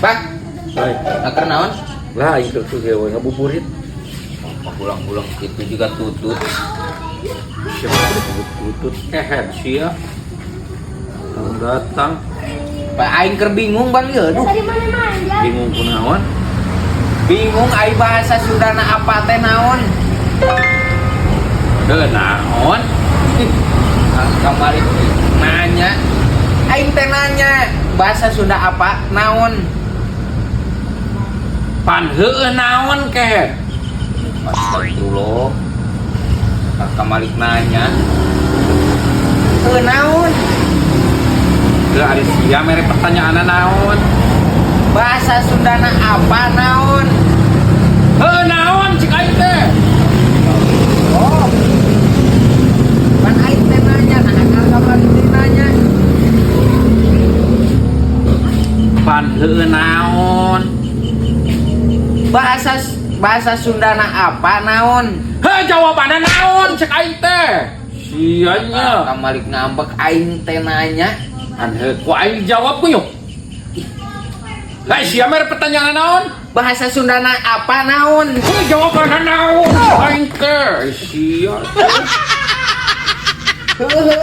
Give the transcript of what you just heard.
Pak, Hai. Keur naon? Lah, aing keur we ngabuburit. Pulang-pulang itu juga tutut. Siapa udah tutut kehed sia. Kamu datang. Pak, aing keur bingung, Bang, ya. Aduh, Tadi mana main ya? Bingung kunaon? Bingung ai bahasa Sundana apa teh naon? Heuh, naon? Ih, kamari nanya. Aing teh nanya bahasa Sunda apa naon? Pan heueuh naon kehed? Astagfirullah. Kang kamari nanya. Heuh naon? Heuh, ari sia mere pertanyaan naon? Bahasa Sundana apa naon? Heuh naon cik aing teh? Oh. Pan aing teh nanya, nah akang kamari teh nanya. Pan heueuh naon? Bahasa bahasa Sundana apa naon? Heuh, jawabanna naon cek aing teh? Sia nya. Kamari ngambek aing teh nanya. Pan heuh ku aing jawab ku yuk. Lah, sia mere pertanyaan naon? Bahasa Sundana apa naon? Heuh, jawabanna naon aing teh? Sia. Heuh.